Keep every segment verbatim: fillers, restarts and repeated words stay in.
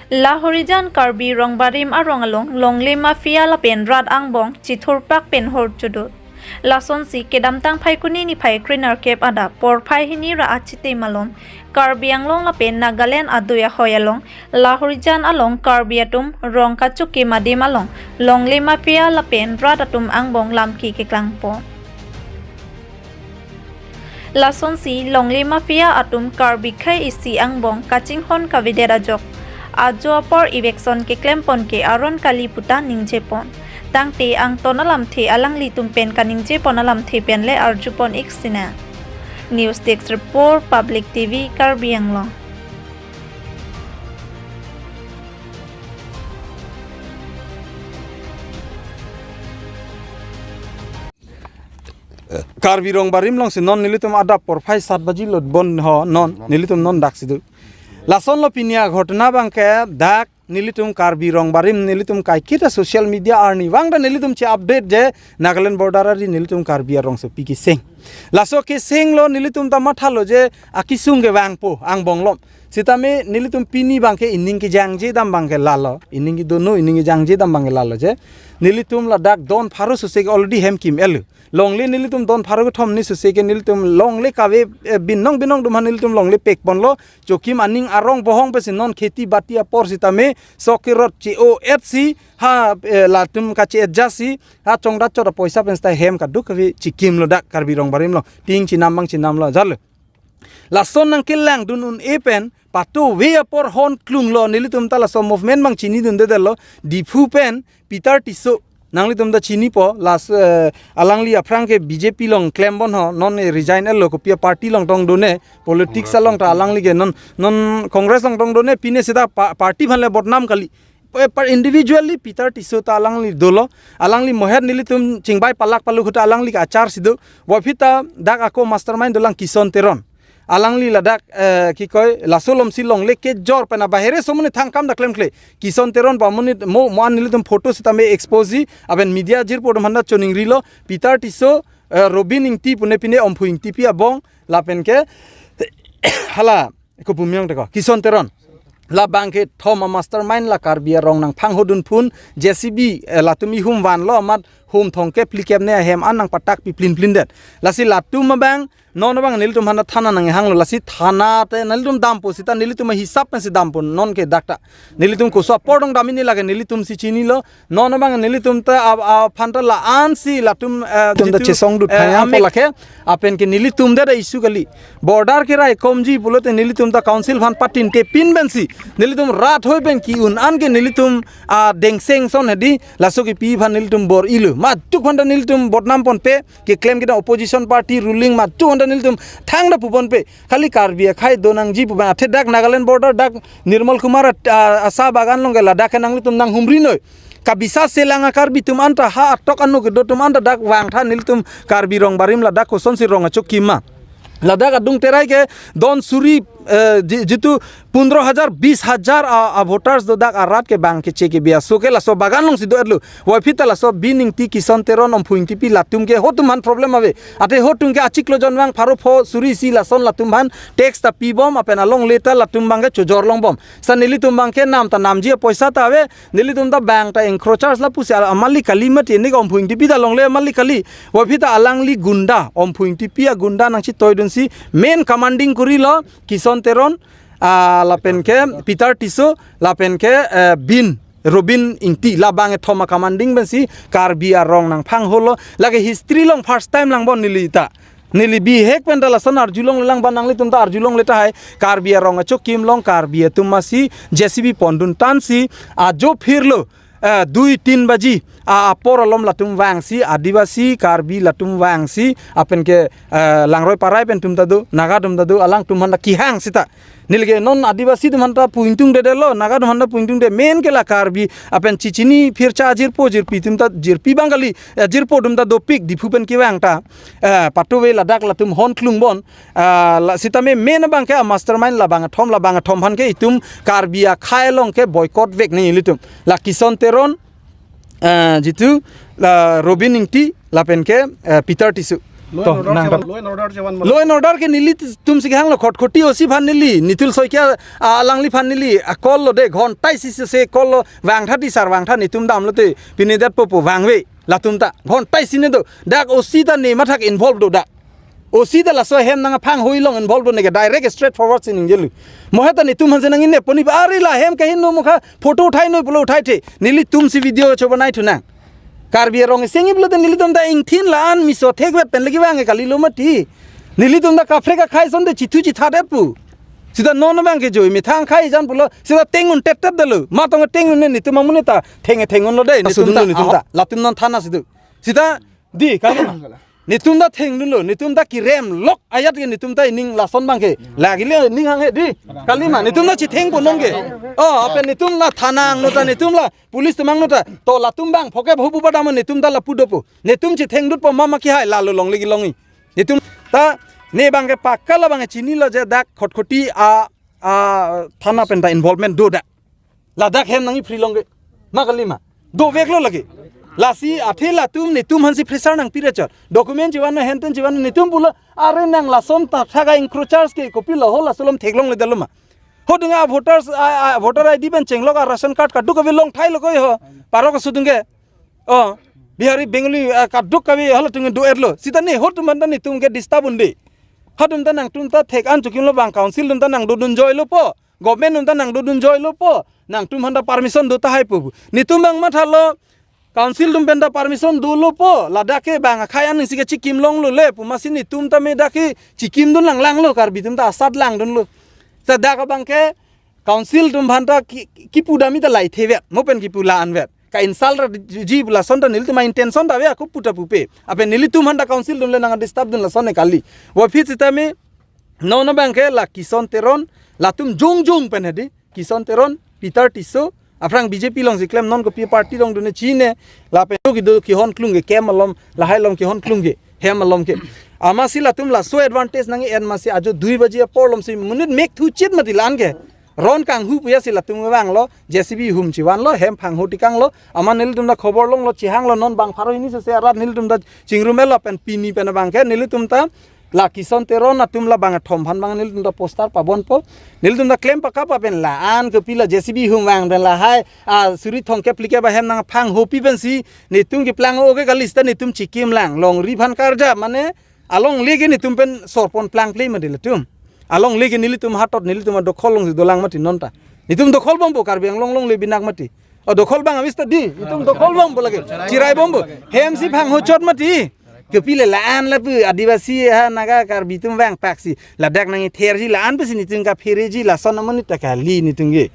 Lahorijan Karbi Rongbarim arong along longle mafia lapen rat angbong chithurpak pen hor chudut. Lasonsi kedamtang Phaikuni niphai krenerkep adap porphai hini ra achite malom Karbi Anglong lapen Nagaland adui ahoi along Lahorijan along Karbi atum rong kachokim adim along longle mafia lapen rat atum angbong lamki keklangpon. Lasonsi longle mafia atum Karbi khei isi angbong kachinghon kavedet ajok ajo apor eviction keklempon ke aron kali puta ningjepon. Tangte angton alamthe alanglitum pen kaningjepon alamthe pen le arjupon ik sinang. News Desk Report, Public T V, Karbi Anglong. Karbi Rongbarim alongsi non nelitum adap porphai sat baji lo bon ho non nelitum non daksi do. Lasonlo pini aghotona abangke dak nelitum Karbi Rongbarim nelitum kaiketa social media arnivang ta nelitum che-update je Nagaland border ari nelitum Karbi arongsopi keseng. Laso kesenglo nelitum ta mathalo je akesung kevangpo angbong lom. Sitame nelitum pini abangke ining kejangje dam abangke lalo. Ining kedunu, ining kejangje dam abangke lalo je. Nelitum ladak don pharo sose ke already hem kim-etlo. Longle nelitum don pharo kethom ni sose ke nelitum longle kave, eh, binong binong atum aphan nelitum longle pekponlo. Chokim aning arong bohong pensi non kheti bati apor sitame sok kerot che-o-etsi ha, eh, latum kache-etjasi ha chongdat chot apoisa pen sita hem kaduk kave chikimlo dak Karbi Rongbarim along. Tin chinam abang chinamlo jalo. Lason nangkelangdun un-e pen patuve apor hon klunglo nelitum ta laso movement abang chinidundedetlo Diphu pen Peter Tisso nanglitum ta chinipo las, eh, alangli aphrang ke B J P along klembon ho non, eh, resign-etlo kopi a-party along tong done politics along ta alangli ke non non Congress along tong done pine sita pa-, party aphan le bodnam kali. Eh, par individually Peter Tisso ta alangli dolo, alangli mohet nelitum chingbai palak paluk ahut ta alangli ke achar si do, bophi ta dak ako mastermind dolang Kison Teron. Alangli ladak, eh, kikoi laso alomsi longle kejor pen abahere somoni thangkam dak klemkle. Kison Teron pa monit mo, mo-an nelitum photo sitame expose ji, aben media jirpo atum aphan ta choningrilo, Peter Tisso, eh, Robin Ingti pune pine Omphu Ingtipi abong, lapen ke, hala, kopumiong teko, Kison Teron. Labang kethom a-mastermind la Karbi arong nangphanghodun phun, J C B, eh, latum ihum vanlo amat hum thomkep phlikep ne ahem an nangpatak pi plin plin det. Lasi latum abang, non abang nelitum aphan ta thana nanghanglo, lasi thana te nelitum dampo sita nelitum hisap pensi dampo non ke dak ta. Nelitum koso apor dong dam ini lake nelitumsi chinilo, non abang nelitum ta a, aphan ta la-ansi latum, eh, tum ta jitu, chesong dut eh, thayang amek po lake, apen ke nelitum ta da issue kali. Border keraikomji pulote nelitum ta council aphan patinte pin pensi. Nelitum rat hoi pen ki-un an ke nelitum, ah, dengseng ason hedi, laso kepi aphan nelitum bor-ilo. Matuk aphan ta nelitum bodnam ponpe, keklem kedam opposition party ruling matuk aphan ta nelitum thangta puponpe. Khali Karbi akhei donangji pu abang athe dak Nagaland border dak Nirmal Kumar a, a, asa bagan along ke ladak ke nanglitum nanghumri noi. Kabisa selang a-Karbi atum anta ha atok anu kedo atum anta dak vangtha nelitum Karbi Rongbarim ladak kosonsi rong achokim ma. Ladak adung terai ke don suri, eh, ji-, jitu pundro hajar, bis hajar a, a voters do dak arat ke bang keche kebi aso ke laso bagan alongsi do-etlo. Waphi ta laso Bin Ingti, Kison Teron, Omphu Ingtipi latum ke hotum aphan problem ave. Athe hotum ke achiklo jon vang pharo pho suri isi lason latum aphan tax ta pibom apen alongle ta latum abang ke chojor longbom. Sa nelitum abang ke nam ta namji apoisa ta ave, nelitum ta bang ta encroachers lapusi al-, amalik kali mati, ini ke Omphu Ingtipi ta longle amalik kali. Waphi ta alangli gunda, Omphu Ingtipi agunda nangchitoidunsi main commanding kurilo Kison Teron, ah, lapen ke Peter Tisso, lapen ke, eh, Bin Robin Ingti, labang kethom a-commanding pensi Karbi arong nangphangholo. Lake history along first time langbom neli ta. Neli bihek pen ta lason arjulongle lang ba nanglitum ta arjulongle tahai. Karbi arong achokim along Karbi atum masi J C B pondun tansi ajo phirlo, eh, dui tin baji a, apor alom latum vangsi Adivasi Karbi latum vangsi apen ke, eh, Langroi Parai pen atum ta do, Naga atum ta do, alangtum aphan ta kehang sita. Neli ke non Adivasi atum aphan ta pu ingtungdedetlo, Naga atum aphan ta pu ingtungde, main ke la Karbi apen chichini phircha jirpo jirpi atum ta, jirpi abang kali, eh, jirpo atum ta dopik Diphu pen kevang ta. Eh, patuve ladak latum hon klungbom, ah, la sitame main abang ke a-mastermind labang kethom, labang kethom aphan ke itum Karbi akhei along ke boycott vek nelitum. La Kison Teron, eh, jitu la Robin Ingti lapen ke, eh, Peter Tisso. Law To, and order nang chevan, pat- law and order chevan ma. Law and order ke nelitum si kehanglo, Khatkhati O C aphan neli, Nitul Saikia, ah, alangliphan neli, ah, call lo de, ghonta isi si call lo, vangtha di sir, vangtha netum damlote, pine detpo pu vangve, latum ta, ghonta isi ne do, dak O C ta ne mathak involved do dak. O C ta laso ahem nangphangho along involved do neke, direct straight forward si ningjelo. Mo heta netum aphan si nangneponji, are la ahem kahin no mukha, photo uthai noi pulo uthaithe, nelitum si video choba nai thunang. Karbi arong iseng iplo te nelitum ta ingthin la-an miso thekvet pen lagi vang kalilo mati. Nelitum ta kaprek akhai asonte chithu chithadet pu. Sita non abang ke joi methang khai jan pulo. Sita tengun tet tet dalo. Matong tengun ne netum amonit ta theng tengun lo de. Netum ta sudun lo netum ta. Latum non thana situ. Sita di kali. Netum ta thengdunlo, netum ta kirem lok ayat ke netum ta ining lason abang ke. Lagi le ning hanghe di. Kalima, netum ta chithengpo nonke. Oh, apen netum la thana angno ta netum la police atum angno ta. To latum abang, phoke bhobu badam netum ta lapu dopo. Netum chithengdutpo mama kehai lalo longle kelongji. Netum ta ne abang ke pakka la abang chinilo je dak Khatkhati a, a thana pen ta involvement do dak. Ladak hem nangji free longke. Ma kalima. Doveklo lagi. Lasi athe latum netum aphan si pressure nangpi rechot. Document chevan no henten chevan no netum pulo are nang lason ta thaga encroachers ke kopilo ho laso alom theklongle detlo ma. Hodung a voters a, a, voter I D pen chenglok a ration card kaduk kave longthailo koi ho. Parok asudung ke. Oh, Bihari, Bengali, ah, kaduk kave halatum do-etlo. Sita ne hotum aphan ta netum ke disturb un-e. Hatum ta nangtum ta thek-an chikimlo abang council atum ta nangdodun joilo po. Government atum ta nangdodun joilo po. Nangtum aphan ta permission do tahai po. Netum abang mathalo council atum pen ta permission dolo po. Ladak ke abang akhai an isi ke chikim longlo le pu amatsi netum ta me dak ke chikimdun langlanglo Karbi atum ta asat langdunlo. Sita dak abang ke council atum aphan ta ki, kipu dam-i ta lai thevet, mo pen kipu la-anvet. Ka-insult ra ji pu lason ta nelitum a-intention ta ave ako pu ta pupe. Apen nelitum aphan ta council atum le nang disturb dun lason ne kali. Wa phit sitame non abang ke la Kison Teron, latum jongjong pen hedi. Kison Teron, Peter Tisso, aphrang B J P along si klem non kopi party along dun-e chine, lapen kedo kehon klung ke camp alom, lahai alom kehon klung ke, hem alom ke. Amatsi latum laso advantage nang-en amatsi ajo dui baji apor alom si monit mek thu chit mati la-an ke. Ron kanghu puya si latum vanglo, J C B hum chevanlo, hem phangho tekanglo, amat nelitum ta khobor longlo, chehanglo, non bang pharo hini sese arat nelitum ta chingrum-etlo pen pini pen abang ke, nelitum ta la Kison Teron atum la bang athom aphan abang nelitum ta poster pabonpo, nelitum ta klem pakap pen la-an kopilo J C B hum vang pen lahai, a suri thomkep phlikep ahem nangphanghopi pensi, netum keplang-o ke kali sita netum chikim lang, longri aphan karja mane, alongle ke netum pen sorpon plangple mati latum. Alongle ke nelitum hatot nelitum adokhol along si dolang mati non ta. Netum dokhol bompo Karbi Anglong longle binak mati. O dokhol abang avis ta di. Netum dokhol bompo lagi. Chirai bompo. Hem si phangho chot mati. Kopilo la-an lapu Adivasi ha Naga Karbi atum vangpaksi. Ladak nangtherji la-an pusi netum kaphereji lason amonit ta kali netum ke.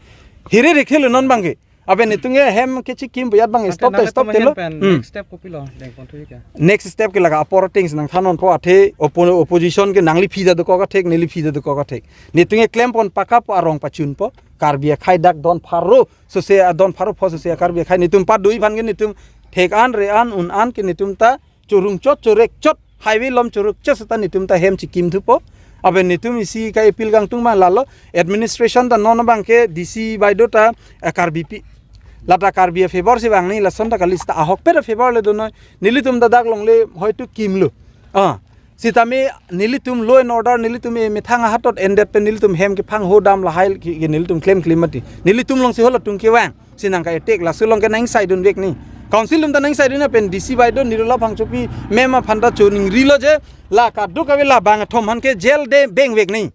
Here rekhelo non abang ke. Apen netum ke hem ke chikim puyat abang stop ta stop telo. Hmm. Next step kopilo dengpon thu ke? Next step ke laga apor things nangthan nonpo athe oppo-, opposition ke nangli phi ta dokok athek, neli phi ta dokok athek. Netum ke klempon pakap arong pachunpo. Karbi akhai dak don pharo sose adon pharo pho sose Karbi akhai netum padui aphan ke netum thek-an re-an un-an ke netum ta chorung chot chorek chot highway alom choruk chot seta netum ta hem chikim thupo. Aben netum isi ka appeal kangtung ma lalo administration ta non abang ke D C baideo ta, eh, Karbipi. Lata Karbi a-favor si vangnei lason ta kali seta ahokpet a-favor le donoi. Nelitum ta dak longle hoitu kimlo. Ah, sitame nelitum law and order nelitum e methang ahatot endet pen nelitum hem kephangho dam lahai ke, ke nelitum klem klem mati. Nelitum along si halatum kevang. Si nangka-attack laso along ke nangsaidun vek ni. Council atum ta nangsaidun pen D C baideo Nirola Phangchopi ma'am aphan ta choningrilo je la kadokave la bang athom aphan ke jail de beng vek ni.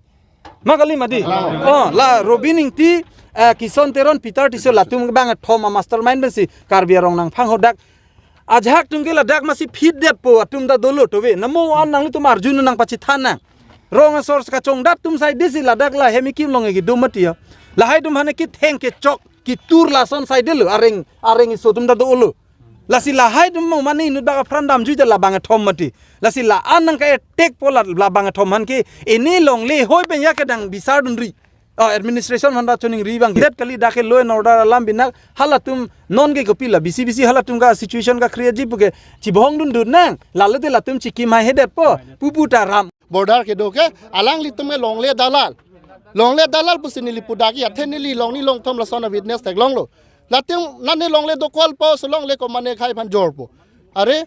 Ma kali mati. Oh, la Robin Ingti, eh, Kison Teron, Peter Tisso latum bang athom a-mastermind pensi Karbi arong nangphangho dak. Ajahak atum ke ladak masi phit detpo atum ta dolo tove. Namo an nanglitum arjun nangpachithan nang. Rong asor kachongdat atum saidesi ladak la hem ikim along ke do mati ya. Lahai atum aphan ke ketheng kechok ketur lason saidelo areng, areng iso atum ta dolo. Lasi lahai atum mo mane inut bak apran damjui ta la bang athom mati. Lasi la-an nangka-attack po la, la bang athom aphan ke ini longle hoi pen ya kedang bisar dunri. Oh, administration aphan ta choningri abang. Det kali dak ke law and order alam binak halatum non ke kopilo bisi bisi halatum ka situation ka create ji puke chibohong dundun nang. Lalo te latum chikim hai hedet po. Pupu ta ram. Border kedo ke alanglitum ke longle dalal. Longle dalal pusi neli pudak ya, athe neli longni longthom lason a-witness theklonglo. Latum nane longle dokolpo, so longle ko mane khai aphan jorpo. Are,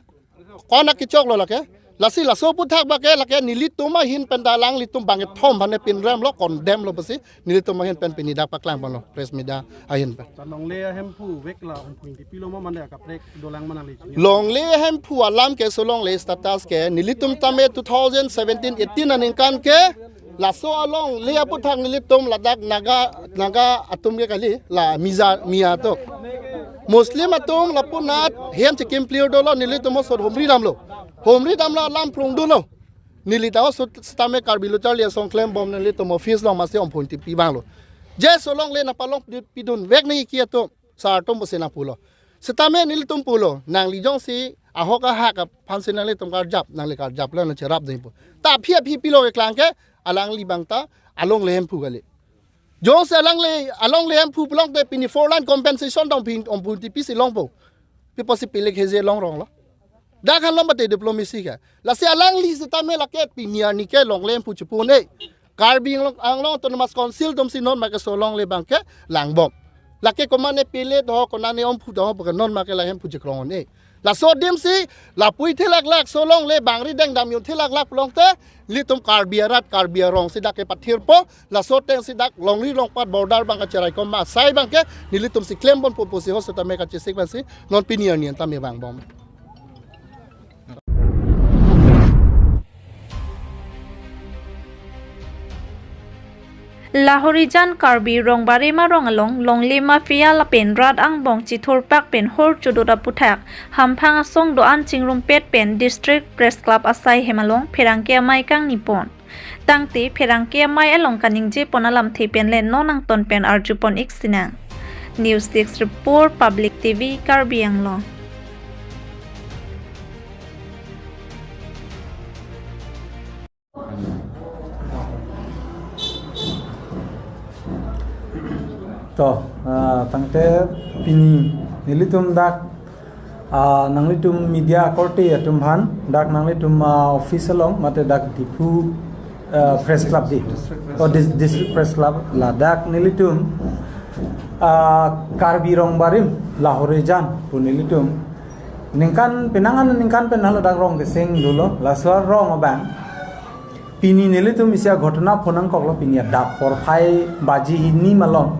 kona kechoklo lake. Lasi laso aphuthak abangke lake nelitum ahin pen ta alanglitum bangkethom aphan pinrem lo, condemn lo pusi nelitum ahin pen pini dak paklang ponlo press media ahin pen. Ta longle ahemphu-vek la Omphu Ingtipi lo ma mane akaprek dolang ma nangli chini? Longle ahemphu alam ke, so longle status ke nelitum tame two thousand seventeen eighteen aningkan ke laso alongle aphuthak nelitum ladak Naga, Naga atum ke kali, la Miza, Miya atum, Muslim atum lapu anat hem chikim plir dolo, nelitum osot humri damlo. Humri damlo alam plung dunlo. Neli ta osot sitame Karbi Lo Charli Asong klembom nelitum office along masi Omphu Ingtipi vanglo. Je so longle nangpalong pidun, pidunvek nangji ke atum, sar atum pusi nangpulo. Sitame nelitum pulo, nangli jongsi ahok ahak aphansi nanglitum karjap, nangli karjap lo, nang cherap dei pu. Ta aphi aphi pilo keklang ke, alangli abang ta alongle ahemphu kali. Jongsi alangle, alongle ahemphu pulote pini four line compensation dong pin Omphu Ingtipi si longpo. Pi pusi pilik heje longrong lo. Dak han lo mate diplomacy ke. Lasi alangli sitame lake pini arni ke longle ahemphu chipu un-e. Karbi Anglong, Anglong Autonomous Council atum si non make so longle abangke langbom. Lake komane pele do, konane omphu do, puke non make la ahemphu chikrong un-e. Laso adim si, lapu-i thelaklak, so longle bangri dengdam un thelaklak pulote, nelitum Karbi arat, Karbi arong si dak kepathirpo, laso ateng si dak longri longpat border abang kacheraikom ma asai abangke, nelitum si klem ponpo pusi ho sitame kachesik pensi, non pini arni an tame vangbom. Lahorijan Karbi Rongbarim arong along longle mafia lapen rat angbong chithurpak pen hor chodot aphuthak hamphang asong do-an chingrumpet pen District Press Club asai hem along pherangke amei kangni pon. Tangte pherangke amei along kaningje pon alamthe pen le non angton pen arju pon-ik sinang. News Desk Report, Public T V, Karbi Anglong. To, ah, tangte pini nelitum dak, ah, nanglitum media akorte atum aphan, dak nanglitum, ah, office along, mate dak Diphu, ah, Press Club dei. Oh, dis-, District Press Club, ladak nelitum, ah, Karbi Rongbarim, Lahorijan pu nelitum. Ningkan penang an ningkan pen haladak rong keseng dolo, laso arong abang. Pini nelitum isi aghotona phonangkoklo, pini adap porphai baji hini malom.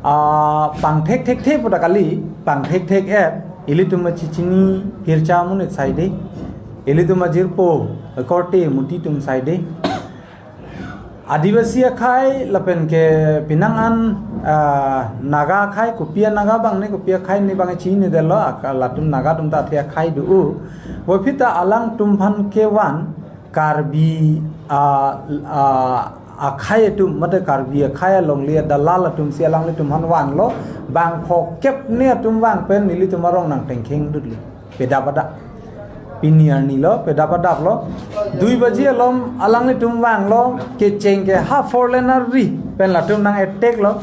Ah, pangthek thekthe pu ta kali, pangthek thek-et, ilitum achichini phircha amonit sai dei. Ilitum ajirpo, akorte amuti atum sai dei. Adivasi akhei lapen ke penang an, ah, Naga akhei, kopi a-Naga abang ne, kopi akhei ne abang chinidetlo, ak-, latum Naga atum ta athe akhei do-o. Puvoiphit ta alangtum aphan kevan Karbi, ah, ah, akhei atum, mate Karbi akhei alongle adalal atum si alanglitum aphan vanlo, bang phokep ne atum vang pen nelitum arong nangtengkheng dutlo. Pedap adap. Pini arni lo, pedap adap lo. Dui baji alom alanglitum vanglo, kecheng ke ha four lane ri pen latum nang-attack lo.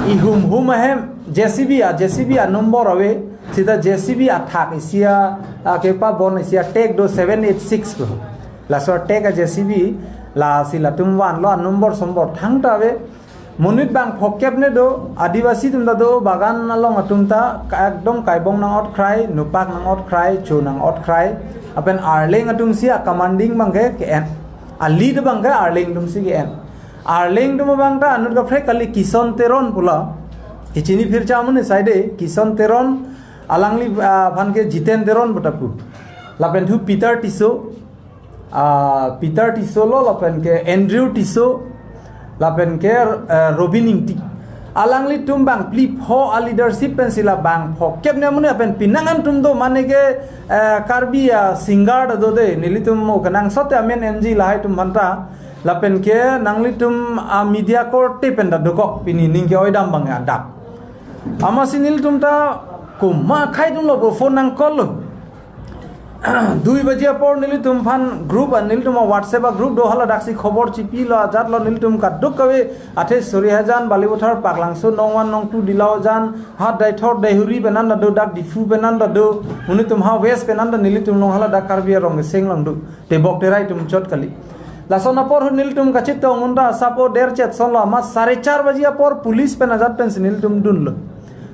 Ihum hum ahem, J C B a, J C B a number ave, sita J C B athak isi a, a kepabon isi a tag do seven eight six lo. Laso tag a J C B, lasi latum vanlo, a number sombor thangta ave. Monit bang phokep ne do, Adivasi atum ta do, bagan along atum ta, ka-, ekdom kaibong nang-ot krai, nupak nang-ot krai, cho nang-ot krai. Lapen Arleng atum si a commanding abang ke, ke-en. A lead abang ke Arleng atum si ke-en. Arleng atum abang ta anut kaprek kali, Kison Teron pulo. Kechini phircha amonit sai dei, Kison Teron, alangli, ah, aphan ke Jiten Teron pu ta pu. Lapen thu Peter Tisso, ah, Peter Tisso lo, lapen ke Andrew Tisso, lapen ke, eh, Robin Ingti. Alanglitum bang phli pho a leadership pen si la bang phokep ne amonit, lapen penang an atum do, mane ke, eh, Karbi a singer ta do dei, nelitum mo kenangsot amen N G lahai atum aphan ta, lapen ke nanglitum a media akorte pen ta dokok, pini ning ke-oidam abang adap. Amatsi nelitum ta komat akhei atum lo bo phone nang-call lo. Dui baji apor nelitum aphan group a, nelitum a WhatsApp a group do, haladak si khobor chipilo, ajat lo nelitum kadokave, athe Sorihajan, Balipathar, Paklangso, Nongwan, Nongtu, Dilaujan, Hat Daithor, Deihori pen an ta do, dak Diphu pen an ta do, nelitum ha West pen an ta nelitum along haladak Karbi arong keseng along do. Tebok terai atum chot kali. Lason apor ahut nelitum kachetong un ta sapo der chet son lo, amat sare char baji apor police pen ajat pen si nelitum dunlo.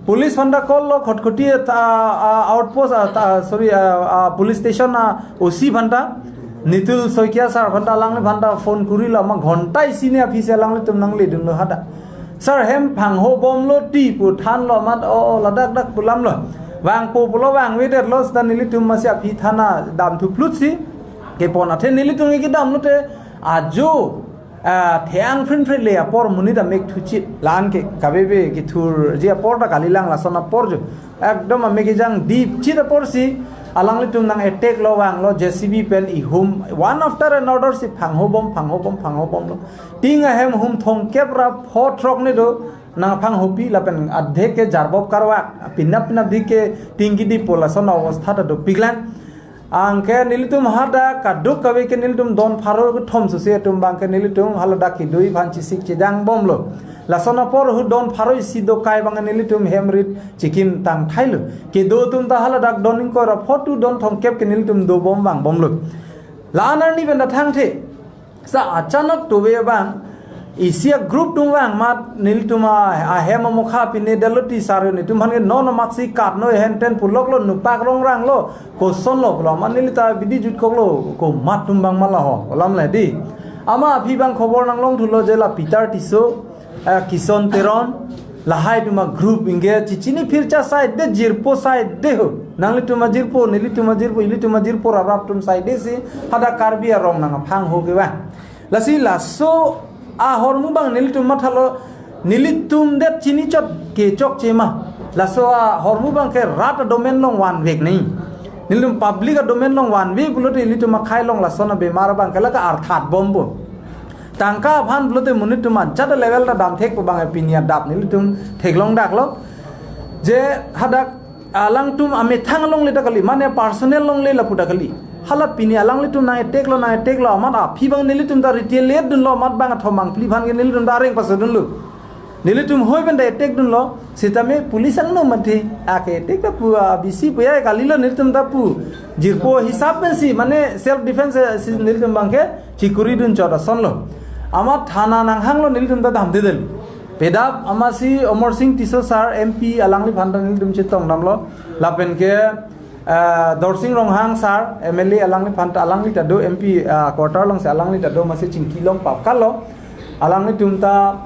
Police aphanta call lo, Khatkhati ta, ah, outpost, ah, ta, sorry, ah, ah, police station a O C aphanta, Nitul Saikia sir aphanta, alangli aphanta phone kori lo, ma ghonta isi ni aphi si alanglitum nangledunlo hadak. Sir, hem phangho bomlo ti pu thanlo amat, o, o, ladak dak pu alam lo. Vangpo pulo vangvedet lo, seta nelitum masi aphi thana damthu plut si kepon athe nelitum ke damlote ajo, ah, the-ang phrinphri le apor monit amek thuchit, la-an ke kaveve kethurji apor ta kalilang, lason apor jo. Ekdom amek kejang dipchit apor si alanglitum nang-attack lo, vanglo, J C B pen ihum, one after another si phangho bom, phangho bom, phangho bomlo. Ting ahem hum thomkep ra pho throk ni do nangphanghopi, lapen adhek ke jarbop karvak, pinap pinap dik ke ting kedipo, lason avostha ta dopiklang. Anke nelitum hadak kadokave ke nelitum don pharo kethom susi atum abang ke nelitum haladak kedui aphan chesik chedang bomlo. Lason apor ahut don pharo isi dokai abang nelitum hem rit chikim tangthailo. Kedo atum ta haladak don ingkoi ra pho tu don thomkep ke nelitum dobom vangbomlo. La-an arni pen ta thangthe. Sa achanak tove abang isi a-group atum vang amat nelitum a, ahem amokha pine dalo ti sir, netum aphan ke non amat si kat noi henten pulok lo, nupak rongrang lo, koson lo pulo, amat neli ta bidi jutkok lo, komat atum abang ma laho, alam le di. Amat aphi abang khobor nanglong thulo je la Peter Tisso, eh, Kison Teron, lahai atum a-group ingke chichini phircha saide, jirpo saide ho. Nanglitum ajirpo, nelitum ajirpo, ilitum ajirpo, rarap atum saide si hadak Karbi arong nangphangho kevang. Lasi laso ahormu abang nelitum mathalo, nelitum det chinichot kechokche ma. Laso ahormu abang ke rat adomen along vanvek nangji. Nelitum public adomen along vanve pulote ilitum akhei along lason abemar abang ke la ka-arthat bompo. Tangka aphan pulote monit atum anchot a-level ta damthekpo, abang pini adap nelitum theklongdaklo. Je hadak alangtum amethang alongle ta kali, mane personal alongle lapu ta kali. Hala pini alanglitum nang-attack lo, nang-attack lo, amat aphi abang nelitum ta retaliate dunlo, amat bang athom bangphli aphan ke nelitum ta areng paso dunlo. Nelitum hoi pen ta attack dunlo, sitame police angno mati, ake attack ta pu, a, B C pu ya kalilo, nelitum ta pu. Jirpo hisap pensi, mane self defense, eh, si nelitum abang ke chikuri dun chot ason lo. Amat thana nanghanglo, nelitum ta damdedel. Pedap amatsi Amarsing Tisso sir M P, alangliphan ta nelitum chetongdamlo. Lapen ke, eh, Dorsing Ronghang sir M L A, alangliphan ta, alangli ta do M P, eh, quarter alongsi alangli ta do, amatsi chingki long pap kalo. Alanglitum ta,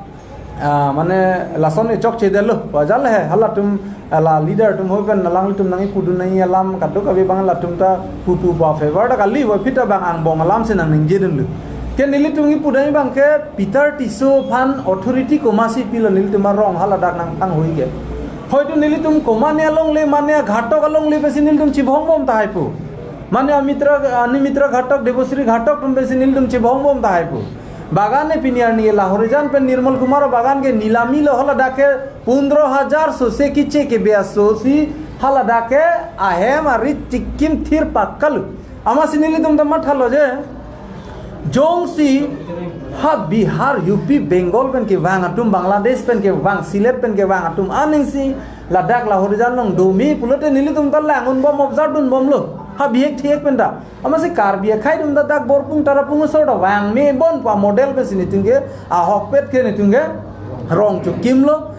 ah, mane lason echokchedetlo. Wajar le he, halatum, ah, la leader atum hoi pen alanglitum nangkipu dun nangji alam kadokave abang latum ta pupu pa favor ta kali, puvoiphit ta bang angbong alam si nangningje dunlo. Ke nelitum kipu dun abang ke Peter Tisso aphan authority komatsi pilo nelitum arong haladak nangphanghui ke. Hoito nelitum komatne alongle, mane aghatok alongle pensi nelitum chibongbom tahai pu. Mane amitra, Animitra ghatok, Debosri ghatok atum pensi nelitum chibongbom tahai pu. Bagan ne pini arni Lahorijan pen Nirmal Kumar abagan ke nilami lo, haladak ke pundro hajar sose kiche ke biaso si haladak ke ahem arit chikim thir pakkalu. Amatsi nelitum ta mathalo je, jongsi ha Bihar, U P, Bengal pen kevang atum, Bangladesh pen kevang, Sylhet pen kevang atum aningsi ladak Lahorijan along dome pulote nelitum ta lang-unbom, observe dunbomlo. Ha bihek thihek pen ta. Amatsi Karbi akhei atum ta dak Borpung Tarapung asor ta vangme bon pu a-model pensi nelitum ke ahokpet ke nelitum ke rong chokimlo.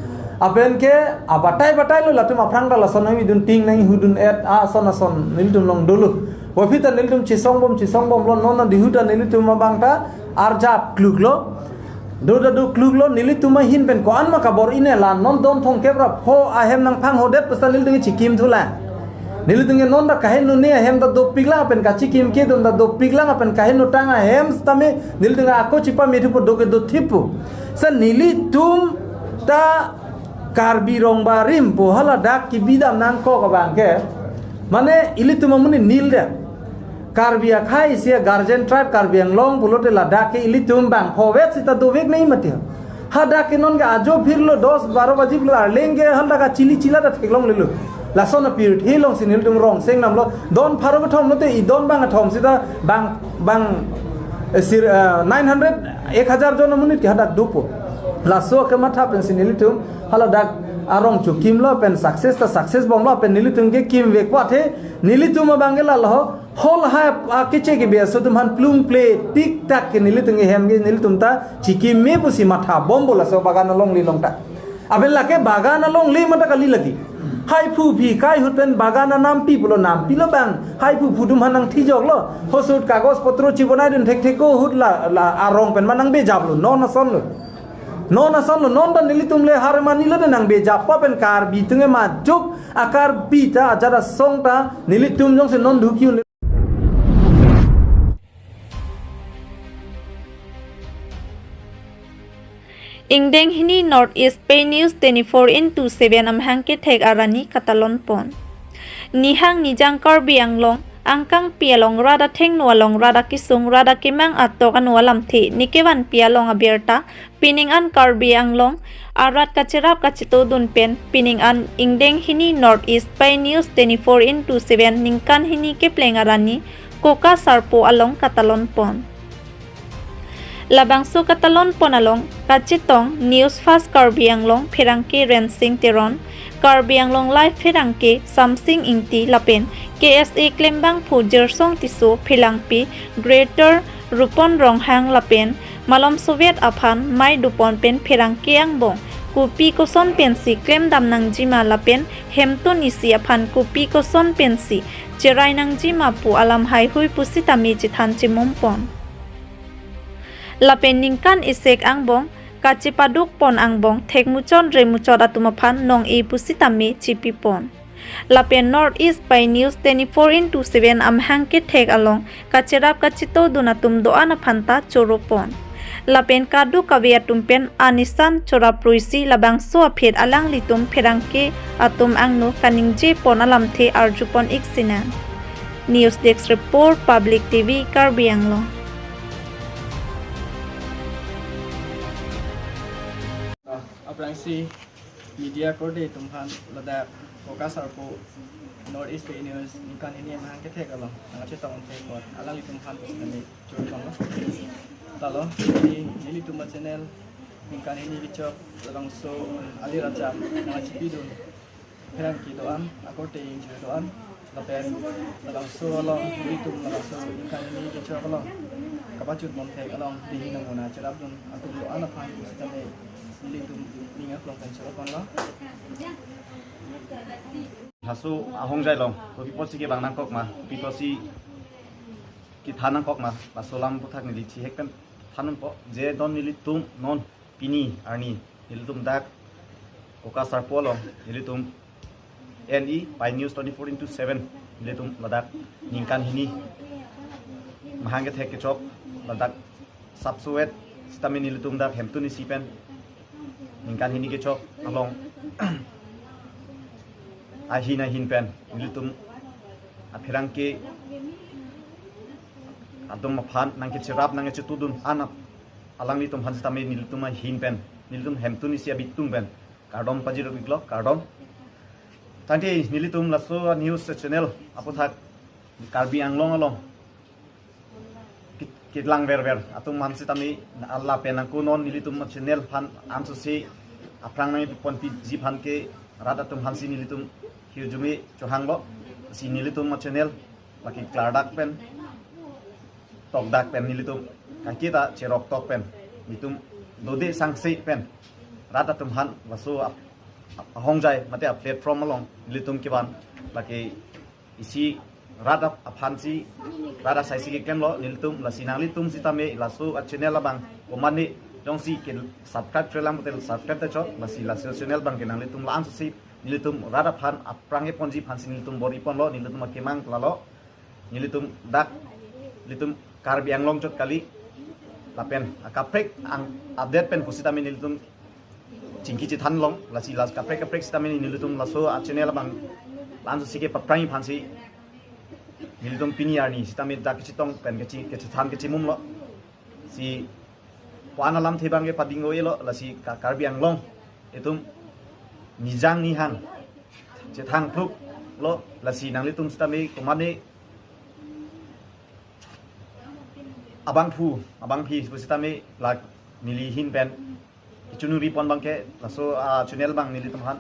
Lapen ke abatai batailo, latum aphrang ta lason nangvidun, ting nanghudun et ason ason nelitum along dolo. Puvoiphit ta nelitum chesongbom chesongbomlo, non adihu ta nelitum abang ta arjap kluklo. Do ta do kluklo, nelitum ahin pen ko-an ma kabor-i ne, la non don thomkep ra pho ahem nangphanghodet pu seta nelitum chikim thulang. Nelitum ke non ta kaheno ne ahem ta dopiklang, lapen kachikim kedun ta dopiklang, lapen kaheno tang ahem sitame nelitum ako chipame thupo, do ke dothippo. Seta nelitum ta Karbi Rongbarim pu haladak kebidam nangkok abang ke, mane ilitum amonit nil de. Karbi akhei isi a-guardian tribe Karbi Anglong pulote ladak ke ilitum bang phovet seta dovek nangji mati. Hadak ke non ke ajo phirlo, dos baro baji pulo arleng ke haladak kachili chila ta theklonglelo. Lason apirthe alongsi nelitum rong seng namlo, don pharo kethom lote idon bang athom seta bang, bang, eh, sir, eh, nine hundred, ek hajar jon amonit ke hadak dopo. Laso kematha pensi nelitum haladak arong chokimlo, lapen success ta success bomlo, lapen nelitum ke kimvekpo athe nelitum abang ke lalo, hol ha, ah, kiche ke biaso atum aphan plung ple tik tak ke nelitum ke hem ke nelitum ta chikimji pusi matha bompo laso bagan alongle along ta. Abel lake bagan alongle mata kali lagi. Hai phu phi kai ahut pen bagan anampi pulo, nampi lo bang. Hai phu phu atum aphan nangthijoklo. Hosut kagos potro chibonai dun thekthek ko ahut la, la arong pen ma nangbejaplo. Non asonlo. Non asonlo. Non ta nelitum le harmani lo de nangbejap pa pen Karbi atum ke majok a Karbi ta ajat asong ta nelitum jongsi non dukyu. Ingdeng hini North East Pei News twenty-four into seven amahang kethek arani katalon pon. Nihang nijang Karbi Anglong, angkangpi along rat athengno along rat akesung rat akemang atok ano alamthe ne kevanpi along abirta, pining an Karbi Anglong arat kacherap kachetodun pen, pining an ingdeng hini North East Pei News twenty-four into seven ningkan hini kepleng arani Koka Sarpo along katalon pon. Labangso katalon pon along kachetong News Fast Karbi Anglong pherangke Rensing Teron, Karbi Anglong Live pherangke Samsing Ingti lapen K S A klembangphu Jirsong Tisso, pherangke Greater Rupon Ronghang lapen malom soviet aphan mei dopon pen pherangke angbong kopi koson pensi klemdam nangjima lapen hemtun isi aphan kopi koson pensi cherai nangjima pu alam haihui pusitame chethan chemum pon. Lapen ningkan isek angbong kachepaduk pon angbong thekmuchot remuchot atum aphan nong-e pusitame chepi pon. Lapen North East Pei News twenty-four into seven amahang kethek along kacherap kachetodun atum do-an aphan ta choro pon. Lapen kadokave atum pen anisan chorap proisi labangso aphi alanglitum pherangke atum angno kaningje pon alamthe arju pon ik sinang. News Desk Report, Public T V, Karbi Anglong. Aphrangsi media korte atum aphan ladak Koka Sarpo North East Pei News ningkan hini amahang kethek along nangchetong thek apot alanglitum aphan kosonani choro pon lo. Lalo, neli, nelitum achannel ningkan hini kechok labangso alir acham nangchepidun pherangke do-an, akorte ingjir do-an, lapen labangso along nelitum labangso ningkan hini kechok along kapachun pon thek along dei nangmona cherapdun atum do-an aphan pusitame nelitum ning aklong pen choro pon lo. Laso ahongjai along kopi apotsi kevang nangkok ma, kopi apotsi kethan nangkok ma, laso alam aputhak neli chihek pen than nangpo, je non nelitum non pini arni nelitum dak Koka Sarpo along nelitum N E Pei News twenty-four into seven nelitum ladak ningkan hini amahang kethek kechok ladak sapsoet sitame nelitum dak hemtun isi pen ningkan hini kechok along ahin ahin pen nelitum apherangke atum aphan nangkecherap nangkechetudun anap alanglitum aphan sitame nelitum ahin pen nelitum hemtun isi abitung pen kardom pajirok iklo, kardom. Tangte nelitum laso news channel aputhak Karbi Anglong along kit-, kitlang verver atum aphan sitame lapen nangkunon nelitum channel aphan ansose aphrang nangponpiji aphan ke rat atum aphansi nelitum hirjume chohanglo, si nelitum channel lake klardak pen tokdak pen nelitum kakita cherok tok pen nelitum dode sangse pen rat atum aphan laso ap-, ap-, ahongjai mate a platform along nelitum kevan lake isi rat ap-, aphansi rat asaisi keklemlo nelitum, lasi nanglitum sitame laso a channel abang komatne jongsi ke subscribe trelang putel subscribe ta chok, lasi laso channel abang ke nanglitum la-an susi nelitum rat aphan aphrang keponji aphansi nelitum bor-i ponlo, nelitum akemang lalo. Nelitum dak, nelitum Karbi Anglong chot kali. Lapen akaprek ang update pen pusitame nelitum chingki chethan long, lasi las kaprek kaprek sitame nelitum laso a channel abang la-an susi kepaphrang aphansi nelitum pini arni sitame dak kechetong pen kechi-, kechethan kechemum lo. Si puan alamthe abang ke pading o-elo, lasi ka Karbi Anglong itum nijang nihang chethang phluk lo, lasi nanglitum sitame komatne abangphu abangphi pusitame la neli ahin pen kechunuri pon abang ke laso a channel abang nelitum aphan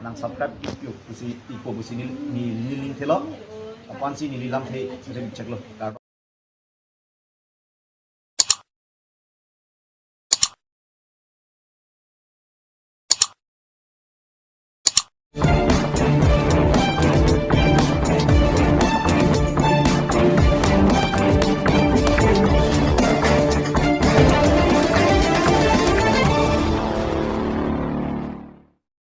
nang subscribe ikpo pusi, ikpo pusi neli, neli, neli ning thelo. Aphansi neli lamthe rim cheklo.